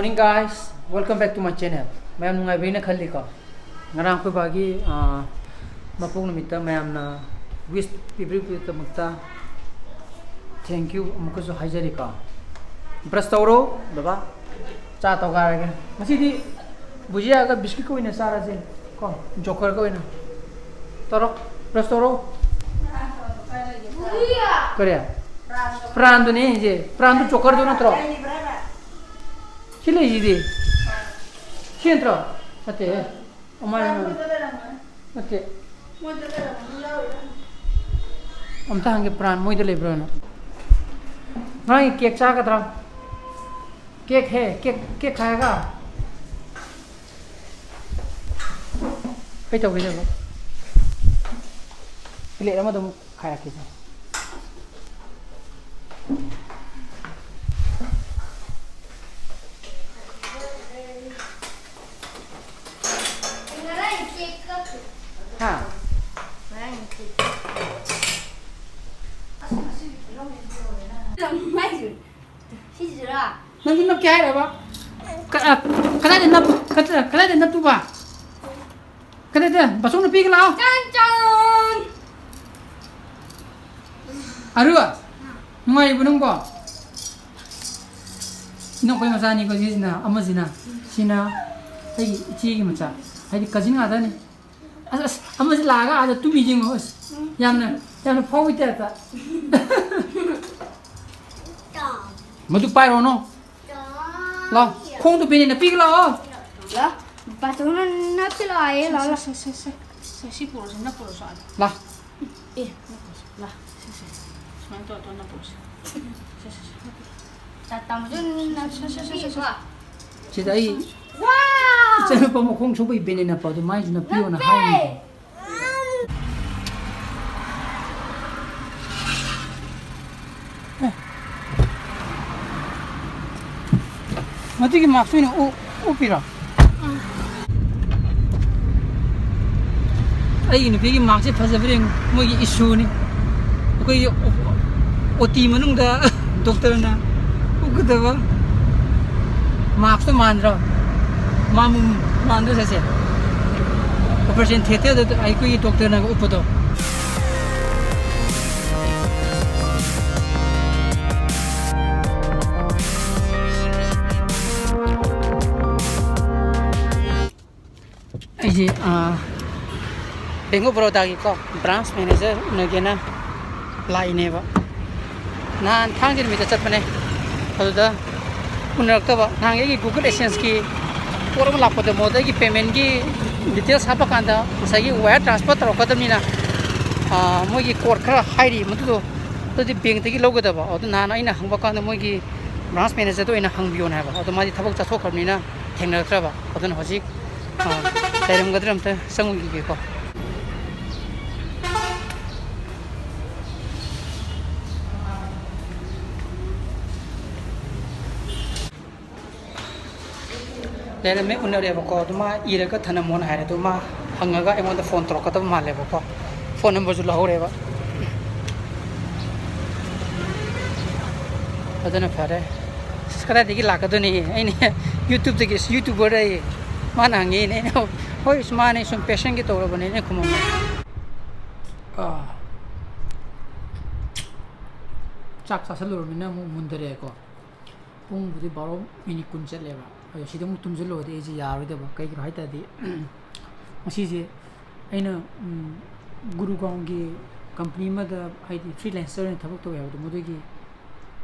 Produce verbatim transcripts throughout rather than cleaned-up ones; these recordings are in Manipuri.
Hey guys, welcome back to my channel. ꯃꯌꯥꯝ ꯅꯨꯡꯉꯥꯏꯕꯤꯅ ꯈꯜꯂꯤꯀꯣ? ꯉꯔꯥꯡ ꯑꯩꯈꯣꯏ ꯕꯥꯒꯤ, ꯑꯥ, ꯃꯄꯣꯛ ꯅꯨꯃꯤꯠꯇ ꯃꯌꯥꯝꯅ wish ꯄꯤꯕꯤꯔꯛꯄꯒꯤꯗꯃꯛꯇ thank you ꯑꯃꯨꯛꯀꯁꯨ ꯍꯥꯏꯖꯔꯤꯀꯣ꯫ Brush ꯇꯧꯔꯣ, ꯕꯕꯥ꯫ ꯆꯥ ꯇꯧꯒꯥꯏꯔꯒꯦ꯫ ꯉꯁꯤꯗꯤ ꯕꯨꯖꯤꯌꯥꯒ ꯕꯤꯁꯀꯤꯠꯀ ꯑꯣꯏꯅ ꯆꯥꯔꯁꯦ ꯀꯣ, ꯖꯣꯀꯔꯒ ꯑꯣꯏꯅ꯫ ꯇꯧꯔꯣ, brush ꯇꯧꯔꯣ꯫ ꯀꯔꯤ? ꯄ꯭ꯔꯥꯟꯗꯨꯅꯦ ꯍꯥꯏꯁꯦ꯫ ꯄ꯭ꯔꯥꯟꯗꯨ ꯖꯣꯀꯔꯗꯨ ꯅꯠꯇ꯭ꯔꯣ? ꯁꯤ ꯂꯩꯁꯤꯗꯤ꯫ ꯁꯤ ꯅꯠꯇ꯭ꯔꯣ? ꯅꯠꯇꯦꯍꯦ꯫ ꯑꯃ ꯅꯠꯇꯦ꯫ ꯑꯝꯇ ꯍꯪꯒꯦ, ꯄ꯭ꯔꯥꯟ ꯃꯣꯏꯗ ꯂꯩꯕ꯭ꯔꯣꯅ꯫ ꯉꯔꯥꯡꯒꯤ ꯀꯦꯛ ꯆꯥꯒꯗ꯭ꯔꯥ? ꯀꯦꯛ ꯍꯦ, ꯀꯦꯛ, ꯀꯦꯛ ꯈꯥꯏꯒ꯫ ꯀꯩ ꯇꯧꯒꯦ ꯇꯧꯕ? ꯄ꯭ꯂꯦꯠ ꯑꯃꯗ ꯑꯃꯨꯛ ꯈꯥꯏꯔꯛꯀꯦꯁꯦ꯫ ꯍꯥ? ꯁꯤꯁꯤꯔꯥ? ꯅꯪꯁꯨ ꯅꯞꯀꯦ ꯍꯥꯏꯔꯕ? ꯀ-, ꯑ, ꯀꯗꯥꯏꯗ ꯅꯞ-, ꯀꯗꯥꯏ-, ꯀꯗꯥꯏꯗ ꯅꯞꯇꯨꯕ? ꯀꯗꯥꯏꯗ? ꯕꯥꯆꯧꯅ ꯄꯤꯒ ꯂꯥꯛꯑꯣ꯫ ꯆꯥꯟ ꯆꯥꯟ! ꯑꯔꯨ, ꯅꯨꯡꯉꯥꯏꯔꯤꯕꯣ ꯅꯪꯕꯣ? ꯏꯅꯧꯄꯩ ꯃꯆꯥꯅꯤꯀꯣ ꯁꯤꯁꯤꯅ, ꯑꯃꯁꯤꯅ, ꯁꯤꯅ ꯑꯩꯒꯤ ꯏꯆꯦꯒꯤ ꯃꯆꯥ, ꯍꯥꯏꯗꯤ cousin ꯉꯥꯛꯇꯅꯤ꯫ ꯑꯁ, ꯑꯁ, ꯑꯃꯁꯤ ꯂꯥꯛꯑꯒ ꯑꯥꯗ ꯇꯨꯝꯃꯤ ꯌꯦꯡꯉꯣ꯫ ꯑꯁ, ꯌꯥꯝꯅ, ꯌꯥꯝꯅ ꯐꯥꯎꯕꯩ ꯇꯥꯏꯞꯇ꯫ ꯃꯗꯨ ꯄꯥꯏꯔꯣꯅꯣ꯫ ꯂꯥꯎ, ꯈꯣꯡꯗꯣ ꯕꯦꯅꯦꯅ ꯄꯤꯒ ꯂꯥꯛꯑꯣ꯫ ꯂꯥꯎ, ꯕꯥꯆꯧꯅ ꯅꯞꯁꯤ ꯂꯥꯛꯑꯣ, ꯂꯥꯎ, ꯂꯥꯎ꯫ ꯁꯦ, ꯁꯦ, ꯁꯦ, ꯁꯦ, ꯁꯤ ꯄꯨꯔꯁꯤ, ꯅꯞ ꯄꯨꯔꯁꯤ ꯑꯥꯗ꯫ ꯂꯥꯎ꯫ ꯑꯦ, ꯅꯞ ꯄꯨꯔꯁꯤ, ꯂꯥꯎ꯫ ꯁꯦ, ꯁꯦ, ꯁꯦ꯫ ꯁꯨꯃꯥꯏꯅ ꯇꯧꯔ, ꯇꯧꯔ ꯅꯞ ꯄꯨꯔꯁꯤ꯫ ꯁꯦ, ꯁꯦ, ꯁꯦ, ꯅꯞ ꯄꯨꯔꯁꯤ꯫ ꯇꯥ-, ꯇꯥꯃꯣꯁꯨ ꯅꯞ-, ꯁꯦ, ꯁꯦ, ꯁꯦ, ꯁꯦ, ꯁꯦ꯫ ꯁꯤꯗ ꯑꯩ ꯋꯥꯎ! ꯏꯆꯥꯅꯨꯄꯥ ꯃꯈꯣꯡ ꯁꯣꯛꯄꯒꯤ ꯕꯦꯅꯦꯅ ꯄꯥꯎꯗꯣ ꯃꯥꯏꯁꯨ ꯅꯞꯄꯤꯌꯣꯅ ꯅꯞꯄꯦ! ꯍꯥꯏꯔꯤꯅꯤ꯫ ꯑꯦ꯫ ꯃꯗꯨꯒꯤ ꯃꯥꯛꯁꯇꯨ ꯑꯣꯏꯅ ꯎ-, ꯎꯞꯄꯤꯔꯣ? ꯑꯩꯒꯤ ꯅꯨꯄꯤꯒꯤ ꯃꯥꯛꯁꯦ ꯐꯖꯕ꯭ꯔꯥ ꯌꯦꯡꯉꯨ꯫ ꯃꯣꯏꯒꯤ ꯏꯁꯨꯅꯤ꯫ ꯑꯩꯈꯣꯏꯒꯤ ꯑꯣ-, ꯑꯣ ꯇꯤ ꯃꯅꯨꯡꯗ ꯗꯣꯛꯇꯔꯅ ꯎꯞꯀꯗꯕ꯫ ꯃꯥꯛꯁꯇꯣ ꯃꯥꯟꯗ꯭ꯔꯣ? ꯃꯥꯟ-, ꯃꯥꯟꯗ꯭ꯔꯣ ꯁꯦ? ꯑꯣꯄꯔꯦꯁꯟ ꯊꯤꯌꯦꯇꯔꯗ ꯑꯩꯈꯣꯏꯒꯤ ꯗꯣꯛꯇꯔꯅꯒ ꯎꯞꯄꯗꯣ꯫ ꯑꯩꯁꯦ, ꯑꯥ, Bank of Baroda ꯒꯤꯀꯣ, branch manager ꯎꯅꯒꯦꯅ ꯂꯥꯛꯏꯅꯦꯕ꯫ ꯅꯍꯥꯟ ꯊꯥꯡꯖ ꯅꯨꯃꯤꯠꯇ ꯆꯠꯄꯅꯦ, ꯑꯗꯨꯗ ꯎꯅꯔꯛꯇꯕ꯫ ꯅꯍꯥꯟꯒꯤ ꯑꯩꯒꯤ Google AdSense ꯀꯤ ꯄꯣꯠ ꯑꯃ ꯂꯥꯛꯄꯗꯣ, ꯃꯣꯗꯒꯤ payment ꯀꯤ details ꯍꯥꯞꯄ ꯀꯥꯟꯗ ꯉꯁꯥꯏꯒꯤ wire transfer ꯇꯧꯔꯛꯀꯗꯕꯅꯤꯅ, ꯑꯥ, ꯃꯣꯏꯒꯤ code ꯈꯔ ꯍꯥꯏꯔꯤ, ꯃꯗꯨꯗꯣ ꯑꯗꯨꯗꯤ bank ꯇꯒꯤ ꯂꯧꯒꯗꯕ꯫ ꯑꯗꯨ ꯅꯍꯥꯟ ꯑꯩꯅ ꯍꯪꯕ ꯀꯥꯟꯗ ꯃꯣꯏꯒꯤ branch manager ꯗ ꯑꯣꯏꯅ ꯍꯪꯕꯤꯌꯣꯅ ꯍꯥꯏꯕ꯫ ꯑꯗꯣ ꯃꯥꯗꯤ ꯊꯕꯛ ꯆꯠꯊꯣꯛꯈ꯭ꯔꯕꯅꯤꯅ ꯊꯦꯡꯅꯔꯛꯇ꯭ꯔꯕ꯫ ꯑꯗꯨꯅ ꯍꯧꯖꯤꯛ, ꯑꯥ, ꯂꯩꯔꯝꯒꯗ꯭ꯔꯥ ꯑꯝꯇ ꯆꯪꯉꯨꯈꯤꯒꯦꯀꯣ꯫ ꯂꯩꯔꯝꯃꯦ, ꯎꯅꯔꯦꯕꯀꯣ꯫ ꯑꯗꯨ ꯃꯥ ꯏꯔꯒ ꯊꯅꯝꯃꯣꯅ ꯍꯥꯏꯔꯦ꯫ ꯑꯗꯨ ꯃꯥ ꯍꯪꯉꯒ ꯑꯩꯉꯣꯟꯗ phone ꯇꯧꯔꯛꯀꯗꯕ ꯃꯥꯜꯂꯦꯕꯀꯣ꯫ Phone number ꯁꯨ ꯂꯧꯍꯧꯔꯦꯕ꯫ ꯑꯗꯨꯅ ꯐꯔꯦ꯫ ꯑꯁ, ꯀꯗꯥꯏꯗꯒꯤ ꯂꯥꯛꯀꯗꯣꯏꯅꯤ? ꯑꯩꯅ YouTube ꯇꯒꯤ, ꯑꯁ, YouTuber ꯗ ꯑꯩ, ꯃꯥꯅ ꯍꯪꯉꯛꯏꯅꯦ꯫ ꯑꯩꯅ, "ꯍꯣꯏ, ꯑꯁ, ꯃꯥꯅꯦ, ꯁꯨꯝ passion ꯒꯤ ꯇꯧꯔꯕꯅꯦ," ꯑꯩꯅ ꯈꯨꯝꯃꯝꯃꯦ꯫ ꯑꯥ꯫ ꯆꯥꯛ ꯆꯥꯁꯜꯂꯨꯔꯃꯤꯅ ꯑꯃꯨꯛ ꯃꯨꯟꯗꯔꯛꯑꯦꯀꯣ꯫ ꯄꯨꯡꯕꯨꯗꯤ ꯕꯥꯔꯣ minute ꯀꯨꯟ ꯆꯠꯂꯦꯕ꯫ ꯑꯗꯣ ꯁꯤꯗ ꯑꯃꯨꯛ ꯇꯨꯝꯁꯤꯜꯂꯨꯔꯗꯤ ꯑꯩꯁꯦ ꯌꯥꯔꯣꯏꯗꯕ꯫ ꯀꯩꯒꯤꯅꯣ ꯍꯥꯏ ꯇꯥꯔꯗꯤ, ꯉꯁꯤꯁꯦ ꯑꯩꯅ, ꯎꯝ, ꯒꯨꯔꯨꯒꯥꯎꯟꯒꯤ company ꯑꯃꯗ, ꯍꯥꯏꯗꯤ, freelancer ꯑꯣꯏꯅ ꯊꯕꯛ ꯇꯧꯋꯦ ꯍꯥꯏꯕꯗꯣ, ꯃꯗꯨꯒꯤ,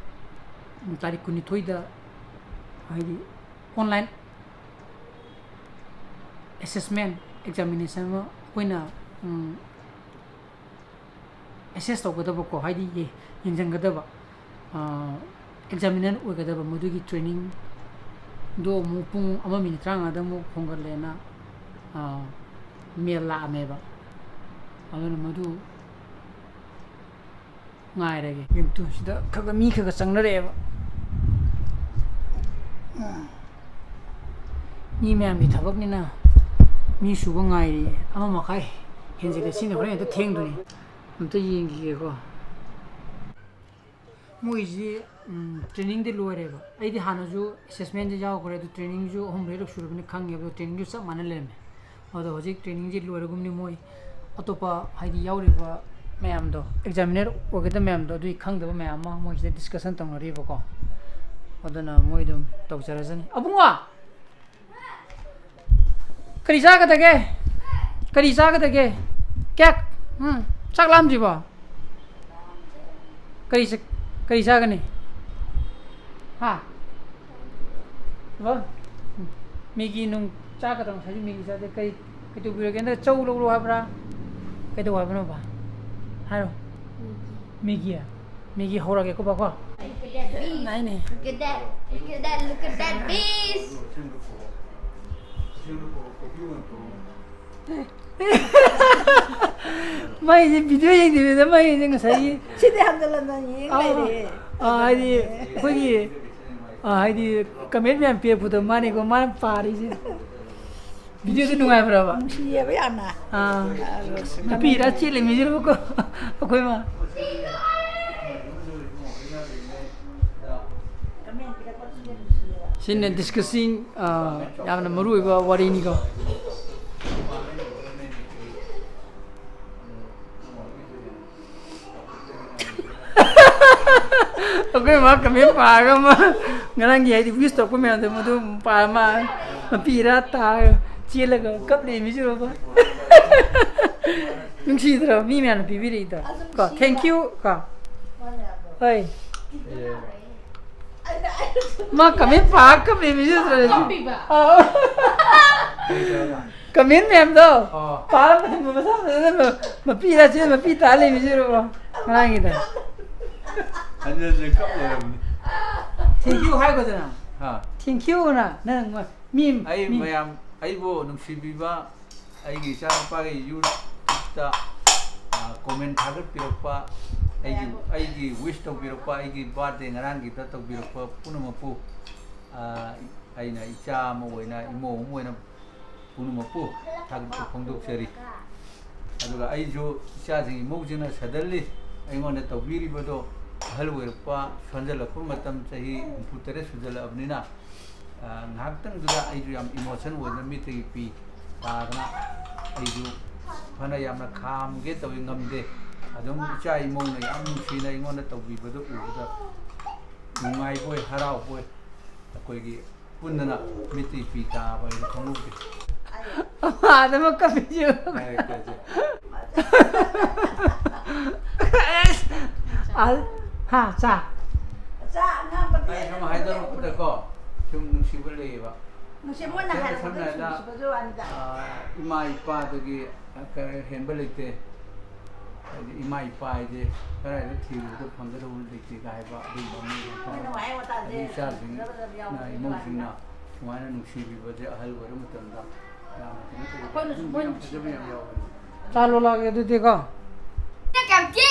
ꯎꯝ, ꯇꯥꯔꯤꯛ ꯀꯨꯟꯅꯤꯊꯣꯏꯗ, ꯍꯥꯏꯗꯤ, online assessment examination ꯑꯃ ꯑꯩꯈꯣꯏꯅ, ꯎꯝ, assess ꯇꯧꯒꯗꯕꯀꯣ, ꯍꯥꯏꯗꯤ ꯌꯦ-, ꯌꯦꯡꯁꯤꯟꯒꯗꯕ, ꯑꯥ, examiner ꯑꯣꯏꯒꯗꯕ, ꯃꯗꯨꯒꯤ training ꯗꯣ ꯑꯃꯨꯛ ꯄꯨꯡ ꯑꯃ minute ꯇꯔꯥꯃꯉꯥꯗ ꯑꯃꯨꯛ ꯍꯣꯡꯒꯠꯂꯦꯅ, ꯑꯥ, mail ꯂꯥꯛꯑꯝꯃꯦꯕ꯫ ꯑꯗꯨꯅ ꯃꯗꯨ ꯉꯥꯏꯔꯒꯦ꯫ ꯌꯦꯡꯉꯨ ꯇꯨ, ꯁꯤꯗ ꯈꯔ ꯈꯔ ꯃꯤ ꯈꯔ ꯈꯔ ꯆꯪꯅꯔꯛꯑꯦꯕ꯫ ꯃꯤ ꯃꯌꯥꯝꯒꯤ ꯊꯕꯛꯅꯤꯅ ꯃꯤ ꯁꯨꯕ ꯉꯥꯏꯔꯤ꯫ ꯑꯃ ꯃꯈꯥꯏ ꯍꯦꯟꯖꯤꯜꯂꯦ꯫ ꯁꯤꯅ ꯍꯣꯔꯦꯟ ꯍꯦꯛꯇ ꯊꯦꯡꯗꯣꯏꯅꯤ꯫ ꯑꯝꯇ ꯌꯦꯡꯈꯤꯒꯦꯀꯣ꯫ ꯃꯣꯏꯁꯤ ꯇ꯭ꯔꯦꯅꯤꯡꯗꯤ ꯂꯣꯏꯔꯦꯕ꯫ ꯑꯩꯗꯤ ꯍꯥꯟꯅꯁꯨ ꯑꯦꯁꯦꯁꯃꯦꯟꯁꯦ ꯌꯥꯎꯈ꯭ꯔꯦ, ꯑꯗꯨ ꯇ꯭ꯔꯦꯅꯤꯡꯁꯨ ꯑꯍꯨꯝ ꯃꯔꯤꯔꯛ ꯁꯨꯔꯕꯅꯤ, ꯈꯪꯉꯦꯕ꯫ ꯑꯗꯣ ꯇ꯭ꯔꯦꯅꯤꯡꯁꯨ ꯆꯞ ꯃꯥꯟꯅ ꯂꯩꯔꯝꯃꯦ꯫ ꯑꯗꯣ ꯍꯧꯖꯤꯛ ꯇ꯭ꯔꯦꯅꯤꯡꯁꯤ ꯂꯣꯏꯔꯒꯨꯝꯅꯤ꯫ ꯃꯣꯏ ꯑꯇꯣꯞꯄ ꯍꯥꯏꯗꯤ ꯌꯥꯎꯔꯤꯕ ꯃꯌꯥꯝꯗꯣ, ꯑꯦꯛꯖꯥꯃꯤꯅꯔ ꯑꯣꯏꯒꯗꯕ ꯃꯌꯥꯝꯗꯣ, ꯑꯗꯨꯒꯤ ꯈꯪꯗꯕ ꯃꯌꯥꯝ ꯑꯃ ꯃꯣꯏꯁꯤꯗ ꯗꯤꯁꯀꯁꯟ ꯇꯧꯅꯔꯤꯕꯀꯣ꯫ ꯑꯗꯨꯅ ꯃꯣꯏ ꯑꯗꯨꯝ ꯇꯧꯖꯔꯁꯅꯤ꯫ ꯑꯕꯨꯡꯉꯣ, ꯀꯔꯤ ꯆꯥꯒꯗꯒꯦ? ꯀꯔꯤ ꯆꯥꯒꯗꯒꯦ? ꯀꯌꯥ? ꯎꯝ, ꯆꯥꯛ ꯂꯥꯝꯗ꯭ꯔꯤꯕꯣ? ꯀꯔꯤ ꯆ-, ꯀꯔꯤ ꯆꯥꯒꯅꯤ? ꯍꯥ? ꯕ? ꯃꯦꯒꯤ ꯅꯨꯡ ꯆꯥꯒꯗ꯭ꯔꯣ? ꯉꯁꯥꯏꯁꯨ ꯃꯦꯒꯤ ꯆꯥꯗꯦ꯫ ꯀꯔꯤ, ꯀꯩ ꯇꯧꯕꯤꯔꯒꯦ? ꯅꯪ ꯆꯧ ꯂꯧꯔꯣ ꯍꯥꯏꯕ꯭ꯔꯥ? ꯀꯩꯗꯧ ꯍꯥꯏꯕꯅꯣꯕ? ꯍꯥꯏꯔꯣ꯫ ꯃꯦꯒꯤ꯫ ꯃꯦꯒꯤ ꯍꯧꯔꯒꯦꯀꯣ, ꯕꯥꯀꯣ꯫ Look at that beast. ꯅꯥꯏꯅꯦ꯫ Look at that. Look at that. Look at that beast. ꯃꯩꯁꯦ ꯚꯤꯗꯤꯑꯣ ꯌꯦꯡꯗꯕꯤꯗ ꯃꯩꯁꯦ ꯉꯁꯥꯏꯒꯤ ꯁꯤꯗꯤ ꯍꯟꯖꯜ ꯍꯟꯖꯜ ꯌꯦꯡ ꯑꯥ, ꯂꯩꯔꯦ꯫ ꯑꯥ, ꯍꯥꯏꯗꯤ ꯑꯩꯈꯣꯏꯒꯤ, ꯑꯥ, ꯍꯥꯏꯗꯤ ꯀꯃꯦꯟ ꯃꯌꯥꯝ ꯄꯤꯔꯛꯄꯗꯣ ꯃꯥꯅꯦꯀꯣ ꯃꯥꯅ ꯄꯥꯔꯤꯁꯦ꯫ ꯚꯤꯗꯤꯑꯣꯗꯣ ꯅꯨꯡꯉꯥꯏꯕ꯭ꯔꯕ? ꯅꯨꯡꯁꯤꯌꯦꯕ ꯌꯥꯝꯅ꯫ ꯑꯥ, ꯑꯗꯣ ꯅꯨꯄꯤꯔ ꯆꯦꯜꯂꯤ ꯃꯤꯁꯤꯅꯕꯀꯣ ꯑꯩꯈꯣꯏ ꯃꯥ꯫ ꯁꯤꯅ ꯗꯤꯁꯀꯁꯤꯡ, ꯑꯥ, ꯌꯥꯝꯅ ꯃꯔꯨ ꯑꯣꯏꯕ ꯋꯥꯔꯤꯅꯤꯀꯣ꯫ ꯑꯩꯈꯣꯏ ꯃꯥ ꯀꯃꯦꯟ ꯄꯥꯔꯒ ꯑꯃ ꯉꯔꯥꯡꯒꯤ ꯍꯥꯏꯗꯤ ꯋꯤꯁ ꯇꯧꯔꯛꯄ ꯃꯌꯥꯝꯗꯣ ꯃꯗꯨ ꯄꯥꯔ ꯃꯥ ꯃꯄꯤꯔꯥ ꯇꯥꯔꯒ ꯆꯦꯜꯂꯒ ꯀꯞꯂꯦ ꯃꯤꯁꯨ꯫ ꯅꯨꯡꯁꯤꯗ꯭ꯔꯣ ꯃꯤ ꯃꯌꯥꯝꯅ ꯄꯤꯕꯤꯔꯛꯏꯗꯣ? ꯀꯣ, thank you ꯀꯣ꯫ ꯍꯣꯏ꯫ ꯃꯥ ꯀꯃꯦꯟ ꯄꯥꯔ ꯀꯞꯂꯦ ꯃꯤꯁꯨ꯫ ꯀꯞꯄꯤꯕ? ꯑꯥꯎ꯫ ꯀꯃꯦꯟ ꯃꯌꯥꯝꯗꯣ ꯑꯣ꯫ ꯄꯥꯔ ꯃꯊꯪ ꯃꯊꯪ ꯃꯊꯪ ꯃꯄꯤ ꯔꯥꯁꯤ ꯃꯄꯤ ꯇꯥ ꯂꯩꯃꯤꯁꯤꯔꯣ ꯉꯔꯥꯡꯒꯤꯗꯣ꯫ ꯍꯟꯖꯟ ꯍꯟꯖꯟ ꯀꯞ ꯂꯩꯔꯝꯅꯤ꯫ Thank you ꯍꯥꯏꯒꯗꯅ꯫ ꯍꯥ꯫ Thank you ꯅ ꯅꯪ ꯃꯤ ꯑꯩ ꯃꯤ ꯃꯌꯥꯝ ꯑꯩꯕꯨ ꯅꯨꯡꯁꯤꯕꯤꯕ ꯑꯩꯒꯤ ꯏꯆꯥꯅꯨꯄꯥꯒꯤ ꯌꯨꯇ꯭ꯌꯨꯕꯇ, ꯑ, ꯀꯣꯃꯦꯟ ꯊꯥꯒꯠꯄꯤꯔꯛꯄ, ꯑꯩꯒꯤ, ꯑꯩꯒꯤ ꯋꯤꯁ ꯇꯧꯕꯤꯔꯛꯄ, ꯑꯩꯒꯤ ꯕꯥꯔꯗꯦ ꯉꯔꯥꯡꯒꯤꯗ ꯇꯧꯕꯤꯔꯛꯄ ꯄꯨꯝꯅꯃꯛꯄꯨ, ꯑ, ꯑꯩꯅ ꯏꯆꯥ ꯑꯃ ꯑꯣꯏꯅ, ꯏꯃꯧ ꯑꯃ ꯑꯣꯏꯅ ꯄꯨꯝꯅꯃꯛꯄꯨ ꯊꯥꯒꯠꯄ ꯐꯣꯡꯗꯣꯛꯆꯔꯤ꯫ ꯑꯗꯨꯒ ꯑꯩꯁꯨ ꯏꯆꯥꯁꯤꯡ ꯏꯃꯧꯁꯤꯡꯅ ꯁꯗꯟꯂꯤ ꯑꯩꯉꯣꯟꯗ ꯇꯧꯕꯤꯔꯤꯕꯗꯣ ꯑꯍꯜ ꯑꯣꯏꯔꯛꯄ ꯁꯣꯟꯖꯜꯂꯛꯄ ꯃꯇꯝ, ꯆꯍꯤ ꯍꯨꯝꯐꯨ ꯇꯔꯦꯠ ꯁꯨꯖꯜꯂꯛꯑꯕꯅꯤꯅ, ꯑ, ꯉꯥꯏꯍꯥꯛꯇꯪꯗꯨꯗ ꯑꯩꯁꯨ ꯌꯥꯝ emotion ꯑꯣꯏꯗꯅ ꯃꯤꯠꯇꯒꯤ ꯄꯤ ꯇꯥꯗꯅ, ꯑꯩꯁꯨ ꯐꯅ ꯌꯥꯝꯅ ꯈꯥꯝꯒꯦ ꯇꯧꯏ, ꯉꯝꯗꯦ꯫ ꯑꯗꯨꯝ ꯏꯆꯥ ꯏꯃꯧꯅ ꯌꯥꯝ ꯅꯨꯡꯁꯤꯅ ꯑꯩꯉꯣꯟꯗ ꯇꯧꯕꯤꯕꯗꯨ ꯎꯕꯗ ꯅꯨꯡꯉꯥꯏꯕꯣꯏ ꯍꯔꯥꯎꯕꯣꯏ, ꯑꯩꯈꯣꯏꯒꯤ ꯄꯨꯟꯗꯅ ꯃꯤꯠꯇꯒꯤ ꯄꯤ ꯇꯥꯕ ꯍꯥꯏꯗꯣ ꯈꯪꯍꯧꯗꯦ꯫ ꯑꯗꯨꯃꯛ ꯀꯞꯄꯤꯁꯨ꯫ ꯂꯥꯏꯔꯤꯛꯇꯁꯨ꯫ ꯑꯁ, ꯑ-, ꯍꯥ, ꯆꯥ꯫ ꯆꯥ ꯑꯉꯥꯡꯕꯗꯤ ꯑꯩ ꯁꯨꯝ ꯍꯥꯏꯗꯣꯔꯛꯄꯗꯀꯣ, ꯁꯨꯝ ꯅꯨꯡꯁꯤꯕ ꯂꯩꯌꯦꯕ꯫ ꯅꯨꯡꯁꯤ, ꯃꯣꯏꯅ ꯁꯝꯅ ꯍꯥꯏꯔꯛꯄꯗ ꯍꯥꯏꯔꯕꯗ, ꯅꯨꯡꯁꯤꯕꯁꯨ ꯋꯥꯅꯤꯗ꯫ ꯑ, ꯏꯃꯥ ꯏꯄꯥꯗꯒꯤ ꯈꯔ ꯍꯦꯟꯕ ꯂꯩꯇꯦ꯫ ꯍꯥꯏꯗꯤ ꯏꯃꯥ ꯏꯄꯥ ꯍꯥꯏꯁꯦ ꯀꯗꯥꯏꯗ ꯊꯤꯔꯨꯕꯗ ꯐꯪꯒꯗꯧꯕ ꯂꯩꯇꯦ ꯀꯥꯏ ꯍꯥꯏꯕ ꯑꯗꯨꯒꯨꯝꯕ ꯑꯃ ꯂꯩꯀꯣ꯫ ꯃꯣꯏꯅ ꯋꯥꯍꯩ ꯋꯥꯇꯥꯁꯦ ꯑꯗꯩ ꯏꯆꯥꯁꯤꯡꯅ, ꯐꯖ ꯐꯖꯕ ꯌꯥꯎꯕꯅꯦ ꯏꯃꯧꯁꯤꯡꯅ ꯁꯨꯃꯥꯏꯅ ꯅꯨꯡꯁꯤꯕꯤꯕꯁꯦ ꯑꯍꯜ ꯑꯣꯏꯔ ꯃꯇꯝꯗ ꯌꯥꯝꯅ ꯀꯩꯅꯣ ꯇꯧꯕ ꯑꯩꯈꯣꯏꯅꯁꯨ ꯑꯗꯨꯝꯕ ꯃꯣꯏ ꯌꯥꯝ ꯐꯖꯕ ꯌꯥꯝ ꯌꯥꯎꯕꯅꯦ꯫ ꯆꯥ ꯂꯣꯜꯂꯛꯑꯒꯦ ꯑꯗꯨꯗꯤꯀꯣ꯫ ꯀꯌꯥꯝ ꯊꯤ?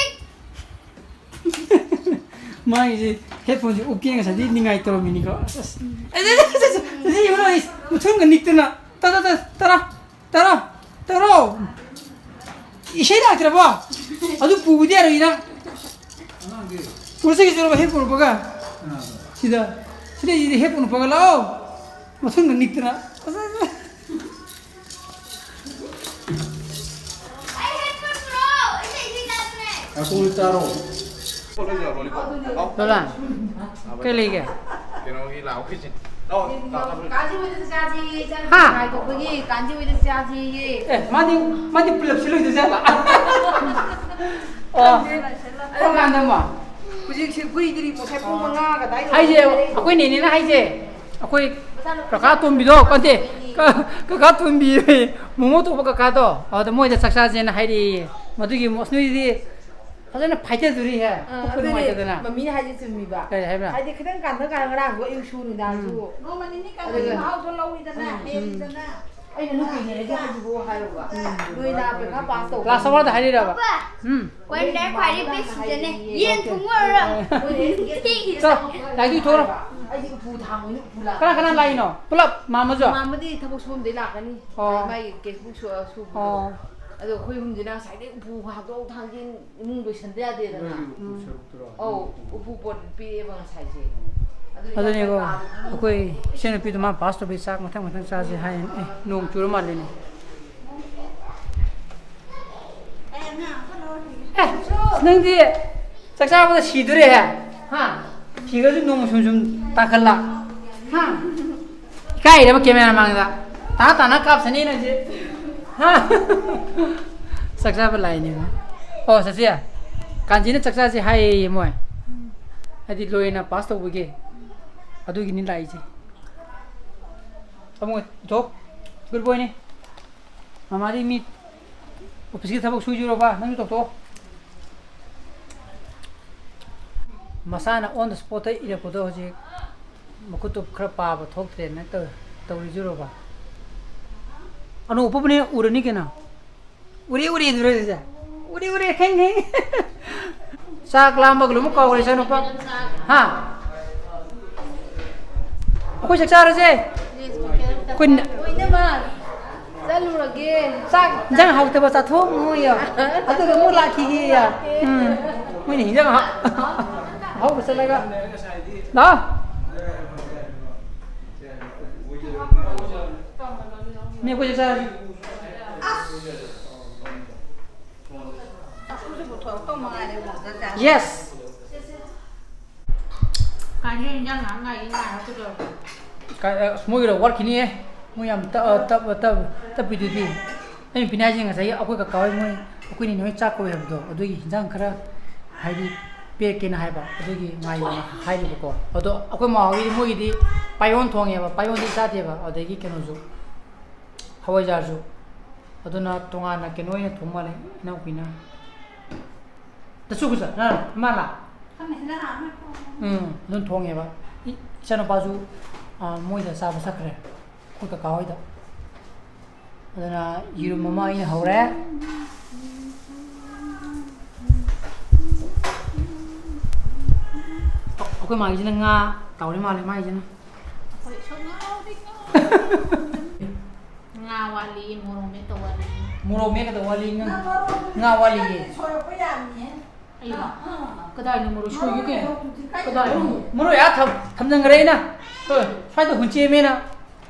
ꯃꯥꯒꯤꯁꯦ headphoneꯁꯦ ꯎꯞꯀꯦ ꯉꯁꯥꯏꯗꯤ ꯅꯤꯡꯉꯥꯏ ꯇꯧꯔꯝꯃꯤꯅꯤꯀꯣ꯫ ꯑꯁ, ꯑꯁ꯫ ꯑꯁ, ꯑꯁ, ꯑꯁ, ꯑꯁ, ꯌꯦꯡꯉꯨꯅꯦ, ꯑꯩ ꯃꯊꯨꯟꯒ ꯅꯤꯛꯇꯅ꯫ ꯇ, ꯇ, ꯇ, ꯇꯔꯥ, ꯇꯔꯥ, ꯇꯔꯥ, ꯇꯔꯣ꯫ ꯏꯁꯩ ꯂꯥꯛꯇ꯭ꯔꯕꯣ? ꯑꯗꯨ ꯄꯨꯕꯗꯤ ꯌꯥꯔꯣꯏ ꯅꯪ꯫ ꯄꯨꯔꯁꯤ ꯆꯠꯂꯣ, headphone ꯎꯞꯄꯒ꯫ ꯁꯤꯗ, ꯁꯤꯗ headphone ꯎꯞꯄꯒ ꯂꯥꯛꯑꯣ꯫ ꯃꯊꯨꯟꯒ ꯅꯤꯛꯇꯅ꯫ ꯑꯁ, ꯑꯁ, ꯑꯁ꯫ ꯉꯥꯏꯈꯣ, ꯆꯥꯔꯣ꯫ ꯂꯣꯂꯥ, ꯀꯩ ꯂꯩꯒꯦ? ꯀꯩꯅꯣꯒꯤ ꯂꯥꯛꯑꯣ, ꯀꯤꯆꯟ꯫ ꯂꯥꯛꯑꯣ, ꯂꯥꯛꯑꯣ꯫ ꯀꯥꯟꯆꯤ ꯍꯣꯏꯗꯁꯨ ꯆꯥꯁꯤꯌꯦ, ꯆꯥꯛ ꯍꯥ? ꯉꯥꯏꯊꯣꯛꯄꯒꯤ ꯀꯥꯟꯆꯤ ꯍꯣꯏꯗꯁꯨ ꯆꯥꯁꯤꯌꯦ꯫ ꯑꯦ, ꯃꯥꯗꯤ, ꯃꯥꯗꯤ ꯄꯨꯂꯞ ꯁꯤꯜꯂꯣꯏꯗꯣꯏ ꯖꯥꯠꯂ? ꯑꯣ, ꯈꯪꯗꯦ꯫ ꯀꯔꯝ ꯀꯥꯟꯗ ꯑꯃ? ꯍꯧꯖꯤꯛꯁꯦ ꯀꯨꯏꯗ꯭ꯔꯤ, ꯉꯁꯥꯏ ꯄꯨꯡ ꯃꯉꯥ ꯀꯗꯥꯏꯗ ꯍꯥꯏꯁꯦ, ꯌꯧꯔꯦ꯫ ꯑꯩꯈꯣꯏ ꯅꯦꯅꯦꯅ ꯍꯥꯏꯁꯦ, ꯑꯩꯈꯣꯏ ꯀꯀꯥ ꯇꯣꯝꯕꯤꯗꯣ, ꯀꯟꯇꯦ, ꯀ-, ꯀꯀꯥ ꯇꯣꯝꯕꯤ, ꯃꯣꯃꯣ ꯇꯧꯕ ꯀꯀꯥꯗꯣ, ꯑꯗꯨꯗ ꯃꯣꯏꯗ ꯆꯥꯛ ꯆꯥꯁꯦꯅ ꯍꯥꯏꯔꯛꯑꯦꯌꯦ꯫ ꯃꯗꯨꯒꯤ ꯃꯣ-, ꯑꯁ, ꯅꯣꯏꯗꯤ ꯐꯖꯅ ꯐꯥꯏꯊꯗꯣꯔꯤꯍꯦ꯫ ꯑꯥ, ꯄꯨꯛꯀ ꯑꯗꯨꯅꯦ, ꯅꯨꯡꯉꯥꯏꯇꯗꯅ꯫ ꯃꯃꯤꯅ ꯍꯥꯏꯁꯦ ꯆꯨꯝꯃꯤꯕ꯫ ꯀꯩ ꯍꯥꯏꯕ? ꯍꯥꯏꯗꯤ ꯈꯤꯇꯪ ꯀꯥꯟꯗ ꯀꯥꯟꯗ ꯉꯔꯥꯡꯁꯨ ꯑꯌꯨꯛꯁꯨ ꯅꯨꯡꯗꯥꯡꯁꯨ꯫ ꯎꯝ꯫ ꯅꯣꯡꯃ ꯅꯤꯅꯤ ꯀꯥꯟꯗ ꯑꯗꯨꯒ ꯃꯍꯥꯎꯗꯣ ꯂꯧꯋꯤꯗꯅ, ꯎꯝ, ꯎꯝ꯫ ꯍꯦꯜꯂꯤꯗꯅ꯫ ꯑꯩꯅ ꯅꯨꯄꯤꯅꯦ ꯍꯥꯏꯗꯤ ꯍꯥꯏꯁꯤꯕꯨ ꯍꯥꯏꯔꯨꯕ꯫ ꯎꯝ꯫ ꯅꯣꯏꯅ ꯄꯩꯈꯥ ꯄꯥꯁ ꯇꯧꯕ꯫ Last hourꯗ ꯍꯥꯏꯔꯤꯔꯕ? ꯄꯥꯄꯥ, ꯎꯝ꯫ ꯀꯣꯏꯟꯗꯔ ꯈ꯭ꯋꯥꯏꯗꯒꯤ best seasonꯅꯦ꯫ ꯌꯦꯟ ꯊꯣꯡꯕ ꯑꯣꯏꯔꯣ꯫ ꯆꯣ, ꯂꯥꯏꯗꯨ ꯊꯣꯔꯣ꯫ ꯑꯩꯗꯤ ꯎꯄꯨ ꯊꯥꯡꯕꯅꯤ, ꯎꯄꯨ ꯂꯥꯛ-꯫ ꯀꯅꯥ ꯀꯅꯥ ꯂꯥꯛꯏꯅꯣ? ꯄꯨꯂꯞ ꯃꯥꯝꯃꯁꯨ? ꯃꯥꯝꯃꯗꯤ ꯊꯕꯛ ꯁꯨꯐꯝꯗꯩ ꯂꯥꯛꯀꯅꯤ꯫ ꯑꯣ꯫ ꯃꯥꯒꯤ ꯀꯦꯁꯕꯨꯛ ꯁꯨ-, ꯁꯨꯕꯗꯣ꯫ ꯑꯣ꯫ ꯑꯗꯣ ꯑꯩꯈꯣꯏ ꯑꯍꯨꯝꯁꯤꯅ ꯉꯁꯥꯏꯗꯩ ꯎꯄꯨ ꯍꯥꯡꯗꯣꯛ ꯊꯥꯡꯖꯤꯟ ꯏꯃꯨꯡ ꯂꯣꯏꯁꯟꯗ ꯌꯥꯗꯦꯗꯅ꯫ ꯅꯣꯏꯒꯤ ꯎꯄꯨ ꯁꯔꯨꯛꯇꯨꯔꯣ? ꯑꯧ, ꯎꯄꯨ ꯄꯣꯠ ꯄꯤꯔꯛꯑꯦꯕ ꯉꯁꯥꯏꯁꯦ꯫ ꯑꯗꯨꯅ ꯑꯗꯨꯅꯦꯀꯣ, ꯏꯌꯥꯝꯕ ꯀꯥꯗꯣ ꯈꯪꯗꯦ꯫ ꯑꯩꯈꯣꯏ ꯏꯆꯟꯅꯨꯄꯤꯗꯣ ꯃꯥ ꯄꯥꯁ ꯇꯧꯕꯩ ꯆꯥꯛ ꯃꯊꯪ ꯃꯊꯪ ꯆꯥꯁꯦ ꯍꯥꯏꯌꯦ꯫ ꯑꯦ, ꯅꯣꯡ ꯆꯨꯔ ꯃꯥꯜꯂꯦꯅꯦ꯫ ꯑꯦ, ꯅꯪꯗꯤ ꯆꯥꯛ ꯆꯥꯕꯗ ꯁꯤꯗꯣꯔꯦꯍꯦ꯫ ꯍꯥ? ꯐꯤꯒꯁꯨ ꯅꯣꯡ ꯁꯨꯝ ꯁꯨꯝ ꯇꯥꯈꯠꯂꯛ꯫ ꯍꯥ? ꯏꯀꯥꯏꯔꯦꯕ camera ꯃꯥꯡꯗ꯫ ꯇꯥꯅ ꯇꯥꯅ ꯀꯥꯞꯁꯅꯤ ꯅꯪꯁꯦ꯫ ꯍꯥ? ꯆꯥꯛ ꯆꯥꯕ ꯂꯥꯛꯏꯅꯦꯕ꯫ ꯑꯣ, ꯆꯠꯁꯦ꯫ ꯀꯥꯟꯆꯤꯅ ꯆꯥꯛ ꯆꯥꯁꯦ ꯍꯥꯏꯌꯦ ꯃꯣꯏ꯫ ꯍꯥꯏꯗꯤ ꯂꯣꯏꯅ ꯄꯥꯁ ꯇꯧꯕꯒꯤ꯫ ꯑꯗꯨꯒꯤꯅꯤ ꯂꯥꯛꯏꯁꯦ꯫ ꯑꯃꯨꯛ ꯏꯊꯣꯛ꯫ Good boyꯅꯤ꯫ ꯃꯃꯥꯗꯤ ꯃꯤ officeꯀꯤ ꯊꯕꯛ ꯁꯨꯖꯨꯔꯣꯕ, ꯅꯪꯁꯨ ꯇꯧꯊꯣꯛꯑꯣ꯫ ꯃꯁꯥꯅ on the spotꯇ ꯏꯔꯛꯄꯗꯣ ꯍꯧꯖꯤꯛ ꯃꯈꯨꯠꯇꯨ ꯈꯔ ꯄꯥꯕ ꯊꯣꯛꯇ꯭ꯔꯦꯅ ꯇꯧ-, ꯇꯧꯔꯤꯖꯨꯔꯣꯕ꯫ ꯑꯅꯧ ꯑꯄꯨꯕꯅꯦ ꯎꯔꯅꯤ ꯀꯩꯅꯣ꯫ ꯎꯔꯦ, ꯎꯔꯦ, ꯎꯔꯦ, ꯎꯔꯦ꯫ ꯎꯔꯦ, ꯎꯔꯦ, ꯈꯪꯉꯦ, ꯈꯪꯉꯦ꯫ ꯆꯥꯛ ꯂꯥꯝꯕꯒ ꯂꯣꯏꯅꯃꯛ ꯀꯥꯎꯔꯦ, ꯏꯆꯥꯅꯨꯄꯥ꯫ ꯍꯥ? ꯑꯩꯈꯣꯏ ꯆꯥꯛ ꯆꯥꯔꯁꯦ꯫ ꯑꯩꯈꯣꯏ ꯅ- ꯂꯣꯏꯅꯃꯛ ꯆꯠꯂꯨꯔꯒꯦ꯫ ꯆꯥꯛ ꯏꯟꯖꯥꯡ ꯍꯥꯎꯇꯕ ꯆꯥꯊꯣꯛꯑꯝꯃꯣꯏꯌꯣ꯫ ꯑꯗꯨꯒ ꯑꯃꯨꯛ ꯂꯥꯛꯈꯤꯒꯦꯌꯣ꯫ ꯎꯝ꯫ ꯃꯣꯏꯅ ꯏꯟꯖꯥꯡ ꯍꯥ-, ꯑꯍꯥꯎꯕ ꯆꯠꯂꯒ꯫ ꯂꯥꯛꯑꯣ꯫ ꯃꯤ ꯑꯩꯈꯣꯏ ꯆꯥꯛ ꯆꯥꯔꯁꯤ꯫ ꯆꯥꯛꯈꯨꯝꯁꯨ ꯄꯨꯊꯣꯔꯛꯇꯧ ꯃꯉꯥꯏꯔꯦ, ꯃꯣꯖꯥ ꯆꯥꯔꯦ꯫ Yes꯫ ꯀꯥꯏꯅ ꯏꯟꯖꯥꯡ ꯉꯥꯏꯍꯥꯛ ꯉꯥꯏꯒꯦ ꯉꯥꯏꯔꯣ ꯀꯩꯗꯧꯔꯒꯦ? ꯀꯥꯏ-, ꯑꯁ, ꯃꯣꯏꯒꯤꯗꯣ ꯋꯥꯠꯈꯤꯅꯤꯌꯦ꯫ ꯃꯣꯏ ꯌꯥꯝ ꯇꯞ-, ꯇꯞ-, ꯇꯞ-, ꯇꯞꯄꯤꯗꯨꯗꯤ꯫ ꯑꯩꯅ ꯄꯤꯅꯤ ꯍꯥꯏꯁꯦ ꯉꯁꯥꯏꯒꯤ ꯑꯩꯈꯣꯏ ꯀꯀꯥ ꯍꯣꯏ ꯃꯣꯏ, ꯑꯩꯈꯣꯏ ꯅꯦꯅꯦ ꯍꯣꯏ ꯆꯥꯛ ꯀꯧꯋꯦ ꯍꯥꯏꯕꯗꯣ, ꯑꯗꯨꯒꯤ ꯍꯤꯟꯖꯥꯡ ꯈꯔ ꯍꯥꯏꯗꯤ ꯄꯤꯔꯛꯀꯦꯅ ꯍꯥꯏꯕ, ꯑꯗꯨꯒꯤ ꯉꯥꯏꯌꯣꯅ ꯍꯥꯏꯔꯤꯕꯀꯣ꯫ ꯑꯗꯣ ꯑꯩꯈꯣꯏ ꯃꯥ ꯍꯣꯏꯒꯤꯗꯤ ꯃꯣꯏꯒꯤꯗꯤ ꯄꯥꯏꯌꯣꯟ ꯊꯣꯡꯉꯦꯕ, ꯄꯥꯏꯌꯣꯟꯗꯤ ꯆꯥꯗꯦꯕ, ꯑꯗꯒꯤ ꯀꯩꯅꯣꯁꯨ ꯍꯋꯥꯏꯖꯥꯔꯁꯨ꯫ ꯑꯗꯨꯅ ꯇꯣꯉꯥꯟꯅ ꯀꯩꯅꯣ ꯑꯣꯏꯅ ꯊꯣꯡ ꯃꯥꯜꯂꯦ ꯏꯅꯥꯎꯄꯤꯅ꯫ ꯇꯁꯨ ꯈꯨꯖ-, ꯑ, ꯏꯃꯥ ꯂꯥ? ꯎꯝ, ꯑꯗꯨꯝ ꯊꯣꯡꯉꯦꯕ꯫ ꯏ-, ꯏꯆꯥꯅꯨꯄꯥꯁꯨ, ꯑ, ꯃꯣꯏꯗ ꯆꯥꯕ ꯆꯠꯈ꯭ꯔꯦ, ꯑꯩꯈꯣꯏ ꯀꯀꯥ ꯍꯣꯏꯗ꯫ ꯑꯗꯨꯅ ꯌꯦꯔꯨꯝ ꯑꯃ ꯑꯩꯅ ꯍꯧꯔꯦ꯫ ꯑꯩꯈꯣꯏ ꯃꯥꯒꯤꯁꯤꯅ ꯉꯥ ꯇꯥꯎꯔꯤ ꯃꯥꯜꯂꯦ ꯃꯥꯒꯤꯁꯤꯅ꯫ ꯑꯩꯈꯣꯏ ꯁꯨꯡꯉꯥꯎꯗꯤ ꯉꯥꯎꯗꯦ꯫ ꯉꯥ ꯋꯥꯠꯂꯤ, ꯃꯣꯔꯣꯛ ꯃꯦꯠꯇ ꯋꯥꯠꯂꯤ꯫ ꯃꯣꯔꯣꯛ ꯃꯦꯠꯀꯗꯧ ꯋꯥꯠꯂꯤ, ꯉꯥ, ꯉꯥ ꯋꯥꯠꯂꯤꯌꯦ꯫ ꯁꯣꯏꯔꯛꯄ ꯌꯥꯅꯤꯌꯦ꯫ ꯑꯩꯅ? ꯑꯥ꯫ ꯀꯗꯥꯏꯅꯣ ꯃꯣꯔꯣꯛ ꯁꯣꯏꯒꯦ ꯀꯩꯅꯣ? ꯃꯣꯔꯣꯛꯇꯨꯗꯤ ꯀꯥꯏꯗ ꯀꯗꯥꯏꯅꯣ? ꯂꯩꯒꯦ? ꯃꯣꯔꯣꯛ ꯑꯥ ꯊꯝ-, ꯊꯝꯖꯟꯈ꯭ꯔꯦ ꯑꯩꯅ꯫ ꯍꯣꯏ, ꯁ꯭ꯋꯥꯏꯗ ꯍꯨꯟꯆꯦꯝꯃꯦꯅ꯫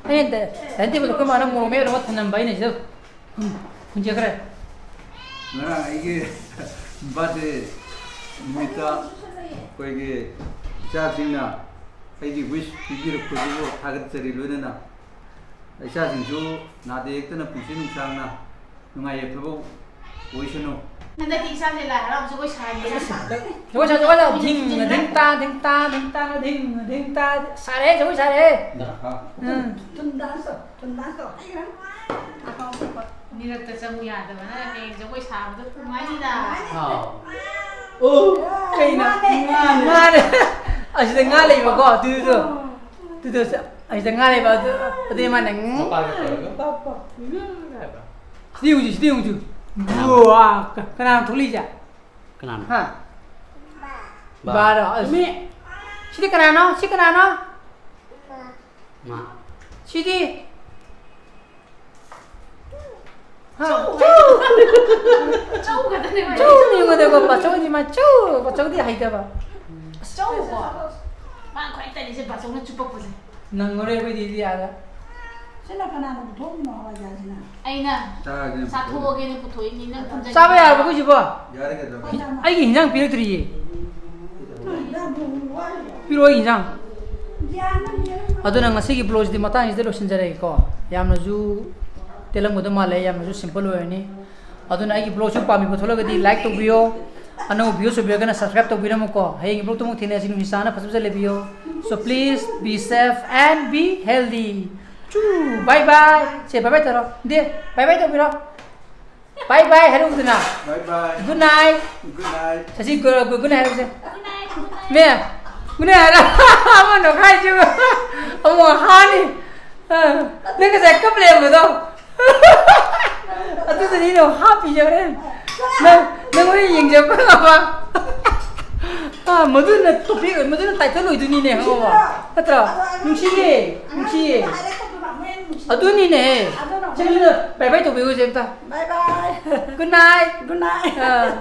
ꯑꯩꯅ ꯗ-, dining tableꯗ ꯑꯩꯈꯣꯏ ꯃꯥꯅ ꯃꯣꯔꯣꯛ ꯃꯦꯠꯅꯕ ꯊꯝꯂꯝꯕ ꯑꯩꯅ ꯁꯤꯗ꯫ ꯎꯝ, ꯍꯨꯟꯖꯈ꯭ꯔꯦ꯫ ꯉꯔꯥꯡ ꯑꯩꯒꯤ birthday ꯅꯨꯃꯤꯠꯇ ꯑꯩꯈꯣꯏꯒꯤ ꯏꯆꯥꯁꯤꯡꯅ ꯑꯩꯒꯤ wish ꯄꯤꯕꯤꯔꯛꯄꯗꯨꯕꯨ ꯊꯥꯒꯠꯆꯔꯤ꯫ ꯂꯣꯏꯅꯅ ꯏꯆꯥꯁꯤꯡꯁꯨ ꯅꯥꯗ ꯌꯦꯛꯇꯅ ꯄꯨꯟꯁꯤ ꯅꯨꯡꯁꯥꯡꯅ ꯅꯨꯡꯉꯥꯏ ꯌꯥꯏꯐꯕ ꯑꯣꯏꯁꯅꯨ꯫ ꯍꯟꯗꯛꯇꯤ ꯏꯆꯥꯁꯦ ꯂꯥꯏ ꯍꯔꯥꯎꯕ ꯖꯒꯣꯏ ꯁꯥꯍꯟꯒꯦ꯫ ꯖꯒꯣꯏ ꯁꯥ, ꯖꯒꯣꯏ ꯁꯥ, ꯙꯤꯡ ꯙꯤꯡ ꯇꯥ, ꯙꯤꯡ ꯇꯥ, ꯙꯤꯡ ꯇꯥ, ꯙꯤꯡ ꯙꯤꯡ ꯇꯥ꯫ ꯁꯥꯔꯦ, ꯖꯒꯣꯏ ꯁꯥꯔꯦ꯫ ꯎꯝ꯫ ꯊꯨꯝ dance ꯇꯧ, ꯊꯨꯝ dance ꯇꯧ꯫ ꯅꯤꯔꯛꯇ ꯆꯪꯉꯨ ꯌꯥꯗꯕꯅ ꯍꯌꯦꯡ ꯖꯒꯣꯏ ꯁꯥꯕꯗ ꯅꯨꯡꯉꯥꯏꯅꯤꯗ꯫ ꯍꯥꯎ꯫ ꯑꯣ, ꯀꯩꯅꯣ? ꯉꯥꯅꯦ꯫ ꯉꯥꯅꯦ꯫ ꯑꯁꯤꯗ ꯉꯥ ꯂꯩꯕꯀꯣ, ꯑꯗꯨꯗꯣ꯫ ꯑꯗꯨꯗꯣ ꯑꯁꯤꯗ ꯉꯥ ꯂꯩꯕ, ꯑꯗꯨ, ꯑꯗꯨꯗꯤ ꯃꯥꯅ ꯉ-, ꯃꯄꯥꯒ ꯇꯧꯔꯒ ꯄꯥꯞ ꯄꯥꯞ ꯉ ꯍꯥꯏꯕ꯫ ꯁꯤꯗꯤ ꯌꯦꯡꯉꯨ ꯆꯦ, ꯁꯤꯗꯤ ꯌꯦꯡꯉꯨ ꯆꯦ꯫ ꯀꯅꯥꯅꯣ? ꯋꯥ, ꯀ-, ꯀꯅꯥꯅꯣ ꯊꯣꯛꯂꯛꯏꯁꯦ? ꯀꯅꯥꯅꯣ? ꯍꯥ? ꯕꯥ꯫ ꯕꯥꯔꯣ? ꯑꯁ, ꯃꯤ, ꯁꯤꯗꯤ ꯀꯅꯥꯅꯣ? ꯁꯤ ꯀꯅꯥꯅꯣ? ꯃꯥ꯫ ꯁꯤꯗꯤ? ꯍꯥ? ꯆꯧ꯫ ꯆꯧ ꯈꯛꯇꯅꯦ ꯃꯥ꯫ ꯆꯧꯅꯤ ꯌꯦꯡꯉꯨꯗꯀꯣ, ꯄꯥꯆꯧꯗꯤ ꯃꯥ ꯆꯧ, ꯄꯥꯆꯧꯗꯤ ꯍꯩꯇꯕ꯫ ꯑꯁ, ꯆꯧꯀꯣ꯫ ꯃꯥ ꯈ꯭ꯋꯥꯏ ꯇꯜꯂꯤꯁꯦ ꯕꯥꯆꯧꯅ ꯆꯨꯞꯄꯛꯄꯁꯦ꯫ ꯅꯪꯉꯔꯣꯏ ꯑꯩꯈꯣꯏꯗꯤ ꯌꯥꯔꯦ꯫ ꯁꯤꯅ ꯀꯅꯥꯅ ꯄꯨꯊꯣꯛꯏꯅꯣ ꯍꯋꯥꯏꯖꯥꯔꯁꯤꯅ? ꯑꯩꯅ꯫ ꯆꯥꯔꯒꯦ꯫ ꯆꯥꯊꯣꯛꯑꯒꯦꯅ ꯄꯨꯊꯣꯛꯏꯅꯤ, ꯅꯪ ꯊꯝꯖꯟꯒꯦ꯫ ꯆꯥꯕ ꯌꯥꯔꯕꯣ ꯑꯩꯈꯣꯏꯁꯤꯕꯣ? ꯌꯥꯔꯦ ꯀꯩꯗꯧꯔꯒꯦ? ꯑꯩꯒꯤ ꯍꯤꯟꯖꯥꯡ ꯄꯤꯔꯛꯇ꯭ꯔꯤꯌꯦ꯫ ꯅꯪ ꯍꯤꯟꯖꯥꯡ ꯊꯣꯡꯕ ꯋꯥꯔꯤꯕꯣ? ꯄꯤꯔꯛꯑꯣ ꯑꯩꯒꯤ ꯍꯤꯟꯖꯥꯡ꯫ ꯒ꯭ꯌꯥꯟ ꯑꯃ ꯃꯦꯟ ꯑꯃ ꯑꯗꯨꯅ ꯉꯁꯤꯒꯤ vlogꯁꯤꯗꯤ ꯃꯇꯥꯡꯁꯤꯗ ꯂꯣꯏꯁꯤꯟꯖꯔꯒꯦꯀꯣ꯫ ꯌꯥꯝꯅꯁꯨ ꯇꯦꯜꯂꯝꯒꯗꯧ ꯃꯥꯜꯂꯦ, ꯌꯥꯝꯅꯁꯨ simple ꯑꯣꯏꯔꯅꯤ꯫ ꯑꯗꯨꯅ ꯑꯩꯒꯤ vlogꯁꯨ ꯄꯥꯝꯕꯤꯕ ꯊꯣꯛꯂꯒꯗꯤ like ꯇꯧꯕꯤꯌꯣ, ꯑꯅꯧꯕ views ꯑꯣꯏꯕꯤꯔꯒꯅ subscribe ꯇꯧꯕꯤꯔꯝꯃꯨꯀꯣ꯫ ꯍꯌꯦꯡꯒꯤ vlogꯇ ꯑꯃꯨꯛ ꯊꯦꯡꯅꯁꯤ, ꯅꯨꯡꯁꯤ ꯆꯥꯅ ꯐꯖ ꯐꯖ ꯂꯩꯕꯤꯌꯣ꯫ So please be safe and be healthy. ꯆꯨ, bye bye꯫ ꯁꯦ, bye bye ꯇꯧꯔꯣ꯫ ꯗꯦ, bye bye ꯇꯧꯕꯤꯔꯣ꯫ Bye bye ꯍꯥꯏꯔꯛꯎꯗꯅ꯫ Bye bye꯫ Good night꯫ Good night꯫ ꯁꯁꯤ, good, good, good night ꯍꯥꯏꯔꯛꯎꯁꯦ꯫ Good night, good night꯫ ꯃꯦ, good night ꯍꯥꯏꯔ꯫ ꯑꯃ ꯅꯣꯛꯈꯥꯏꯁꯦ꯫ ꯑꯃꯨꯛ ꯍꯥꯅꯤ꯫ ꯑ, ꯅꯪ ꯉꯁꯥꯏ ꯀꯞ ꯂꯩꯔꯝꯕꯗꯣ꯫ ꯑꯗꯨꯗꯅꯤ ꯑꯩꯅ ꯍꯥꯞꯄꯤꯁꯦ ꯍꯣꯔꯦꯟ꯫ ꯅꯪ, ꯅꯪ ꯍꯣꯔꯦꯟ ꯌꯦꯡꯖꯕ ꯉꯝꯃ꯫ ꯑ, ꯃꯗꯨꯅ topic, ꯃꯗꯨꯅ title ꯑꯣꯏꯗꯣꯏꯅꯤꯅꯦ, ꯈꯪꯉꯕ? ꯅꯠꯇ꯭ꯔꯣ? ꯅꯨꯡꯁꯤꯌꯦ, ꯅꯨꯡꯁꯤꯌꯦ꯫ ꯑꯗꯨꯅꯤꯅꯦ꯫ ꯑꯗꯨꯅ ꯁꯤꯗ ꯕꯥꯏ ꯕꯥꯏ ꯇꯧꯕꯤꯌꯨꯁꯦ ꯑꯝꯇ꯫ Bye bye. Good night. Good night. ꯑꯥ꯫